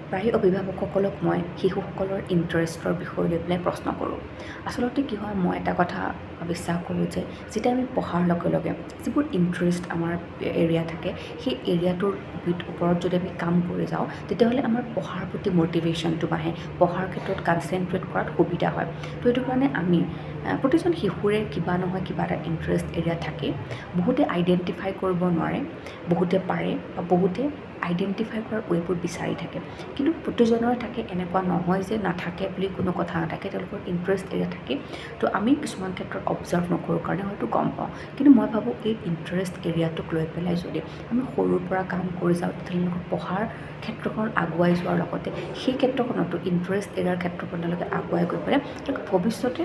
প্ৰায় অভিভাৱকসকলক মই শিশুসকলৰ ইণ্টাৰেষ্টৰ বিষয় লৈ পেলাই প্ৰশ্ন কৰোঁ। আচলতে কি হয়, মই এটা কথা বিশ্বাস কৰোঁ যে যেতিয়া আমি পঢ়াৰ লগে লগে যিবোৰ ইণ্টাৰেষ্ট আমাৰ এৰিয়া থাকে, সেই এৰিয়াটোৰ ওপৰত যদি আমি কাম কৰি যাওঁ, তেতিয়াহ'লে আমাৰ পঢ়াৰ প্ৰতি মটিভেশ্যনটো বাঢ়ে, পঢ়াৰ ক্ষেত্ৰত কনচেনট্ৰেট কৰাত সুবিধা হয়। তো সেইটো কাৰণে আমি প্ৰতিজন শিশুৰে কিবা নহয় কিবা এটা ইণ্টাৰেষ্ট এৰিয়া থাকেই। বহুতে আইডেণ্টিফাই কৰিব নোৱাৰে, বহুতে পাৰে বা বহুতে আইডেণ্টিফাই কৰাৰ ৱেবোৰ বিচাৰি থাকে। কিন্তু প্ৰতিজনৰে থাকে, এনেকুৱা নহয় যে নাথাকে বুলি কোনো কথা নাথাকে। তেওঁলোকৰ ইণ্টাৰেষ্ট এৰিয়া থাকে। তো আমি কিছুমান ক্ষেত্ৰত অবজাৰ্ভ নকৰোঁ কাৰণে হয়তো গম পাওঁ। কিন্তু মই ভাবোঁ, এই ইণ্টাৰেষ্ট এৰিয়াটোক লৈ পেলাই যদি আমি সৰুৰ পৰা কাম কৰি যাওঁ, তেতিয়াহ'লে তেওঁলোকৰ পঢ়াৰ ক্ষেত্ৰখনত আগুৱাই যোৱাৰ লগতে সেই ক্ষেত্ৰখনতো, ইণ্টাৰেষ্ট এৰিয়াৰ ক্ষেত্ৰখনত তেওঁলোকে আগুৱাই গৈ পেলাই তেওঁলোকে ভৱিষ্যতে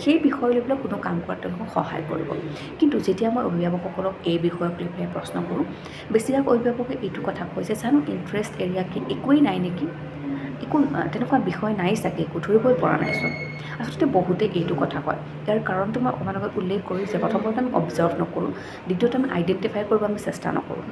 সেই বিষয় লৈ পেলাই কোনো কাম কৰাত তেওঁলোকক সহায় কৰিব। কিন্তু যেতিয়া মই অভিভাৱকসকলক এই বিষয়ক লৈ পেলাই প্ৰশ্ন কৰোঁ, বেছিভাগ অভিভাৱকে এইটো কথা কয় যে জানো, ইণ্টাৰেষ্ট এৰিয়া কি, একোৱেই নাই নেকি, একো তেনেকুৱা বিষয় নাই চাগে, একো ধৰিবই পৰা নাইচোন। আচলতে বহুতে এইটো কথা কয়। ইয়াৰ কাৰণটো মই অকণমান আগত উল্লেখ কৰোঁ যে প্ৰথমতে আমি অবজাৰ্ভ নকৰোঁ, দ্বিতীয়তে আমি আইডেণ্টিফাই কৰিব আমি চেষ্টা নকৰোঁ।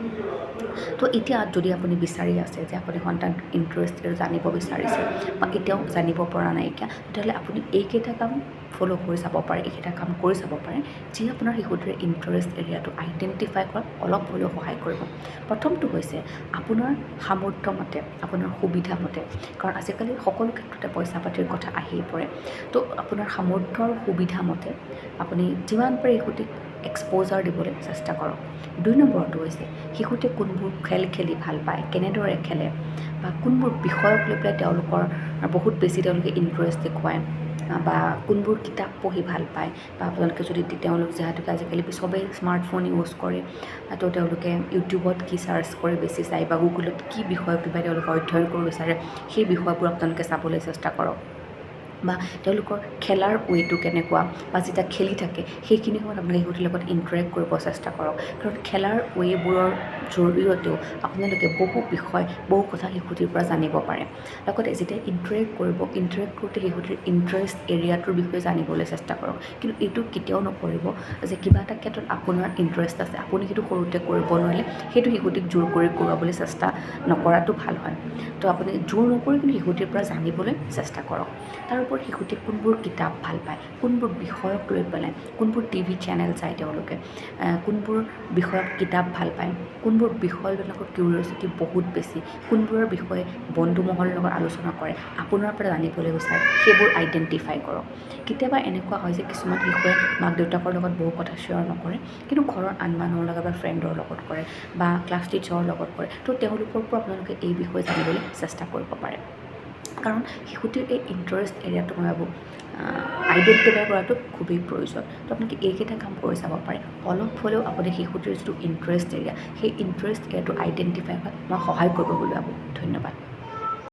তো এতিয়া যদি আপুনি বিচাৰি আছে যে আপুনি সন্তান ইণ্টাৰেষ্ট জানিব বিচাৰিছে বা এতিয়াও জানিব পৰা নাইকিয়া, তেতিয়াহ'লে আপুনি এইকেইটা কাম ফ'ল' কৰি চাব পাৰে, এইকেইটা কাম কৰি চাব পাৰে, যি আপোনাৰ শিশুটিৰ ইণ্টাৰেষ্ট এৰিয়াটো আইডেণ্টিফাই কৰাত অলপ হ'লেও সহায় কৰিব। প্ৰথমটো হৈছে আপোনাৰ সামৰ্থ্য মতে, আপোনাৰ সুবিধা মতে, কাৰণ আজিকালি সকলো ক্ষেত্ৰতে পইচা পাতিৰ কথা আহিয়ে পৰে। তো আপোনাৰ সামৰ্থ্যৰ সুবিধা মতে আপুনি যিমান পাৰে শিশুটিক এক্সপ'জাৰ দিবলৈ চেষ্টা কৰক। 2 নম্বৰটো হৈছে শিশুটিয়ে কোনবোৰ খেল খেলি ভাল পায়, কেনেদৰে খেলে বা কোনবোৰ বিষয়ক লৈ পেলাই তেওঁলোকৰ বহুত বেছি তেওঁলোকে ইণ্টাৰেষ্ট দেখুৱায় বা কোনবোৰ কিতাপ পঢ়ি ভাল পায় বা আপোনালোকে যদি তেওঁলোক, যিহেতুকে আজিকালি চবেই স্মাৰ্টফোন ইউজ কৰে, তো তেওঁলোকে ইউটিউবত কি চাৰ্চ কৰে বেছি চায় বা গুগলত কি বিষয়ক লৈ পেলাই তেওঁলোকে অধ্যয়ন কৰিব বিচাৰে, সেই বিষয়বোৰ আপোনালোকে চাবলৈ চেষ্টা কৰক। বা তেওঁলোকৰ খেলাৰ ৱেটো কেনেকুৱা বা যেতিয়া খেলি থাকে, সেইখিনি সময়ত আপোনালোকে শিশুটিৰ লগত ইণ্টাৰেক্ট কৰিব চেষ্টা কৰক। কাৰণ খেলাৰ ৱেবোৰৰ জৰিয়তেও আপোনালোকে বহু বিষয়, বহু কথা শিশুটিৰ পৰা জানিব পাৰে। লগতে যেতিয়া ইণ্টাৰেক্ট কৰিব, ইণ্টাৰেক্ট কৰোঁতে শিশুটিৰ ইণ্টাৰেষ্ট এৰিয়াটোৰ বিষয়ে জানিবলৈ চেষ্টা কৰক। কিন্তু এইটো কেতিয়াও নকৰিব যে কিবা এটা ক্ষেত্ৰত আপোনাৰ ইণ্টাৰেষ্ট আছে, আপুনি সেইটো সৰুতে কৰিব নোৱাৰিলে সেইটো শিশুটিক জোৰ কৰি কৰোৱাবলৈ চেষ্টা নকৰাটো ভাল হয়। তো আপুনি জোৰ নকৰি কিন্তু শিশুটিৰ পৰা জানিবলৈ চেষ্টা কৰক। তাৰ উপৰি শিশুটিয়ে কোনবোৰ কিতাপ ভাল পায়, কোনবোৰ বিষয়ক লৈ পেলাই, কোনবোৰ টিভি চেনেল চায় তেওঁলোকে, কোনবোৰ বিষয়ত কিতাপ ভাল পায়, কোনবোৰ বিষয় তেওঁলোকৰ কিউৰিয়চিটি বহুত বেছি, কোনবোৰৰ বিষয়ে বন্ধু মহলৰ লগত আলোচনা কৰে, আপোনাৰ পৰা জানিবলৈ বিচাৰে, সেইবোৰ আইডেণ্টিফাই কৰক। কেতিয়াবা এনেকুৱা হয় যে কিছুমান শিশুৱে মাক দেউতাকৰ লগত বহু কথা শ্বেয়াৰ নকৰে, কিন্তু ঘৰৰ আন মানুহৰ লগত বা ফ্ৰেণ্ডৰ লগত কৰে বা ক্লাছ টিচাৰৰ লগত কৰে। তো তেওঁলোকৰ পৰা আপোনালোকে এই বিষয়ে জানিবলৈ চেষ্টা কৰিব পাৰে। কাৰণ শিশুটিৰ এই ইণ্টাৰেষ্ট এৰিয়াটো মই ভাবোঁ আইডেণ্টিফাই কৰাটো খুবেই প্ৰয়োজন। তো আপোনালোকে এইকেইটা কাম কৰি চাব পাৰে। অলপ হ'লেও আপুনি শিশুটিৰ যিটো ইণ্টাৰেষ্ট এৰিয়া, সেই ইণ্টাৰেষ্ট এৰিয়াটো আইডেণ্টিফাই কৰাত মই সহায় কৰিব বুলি ভাবোঁ। ধন্যবাদ।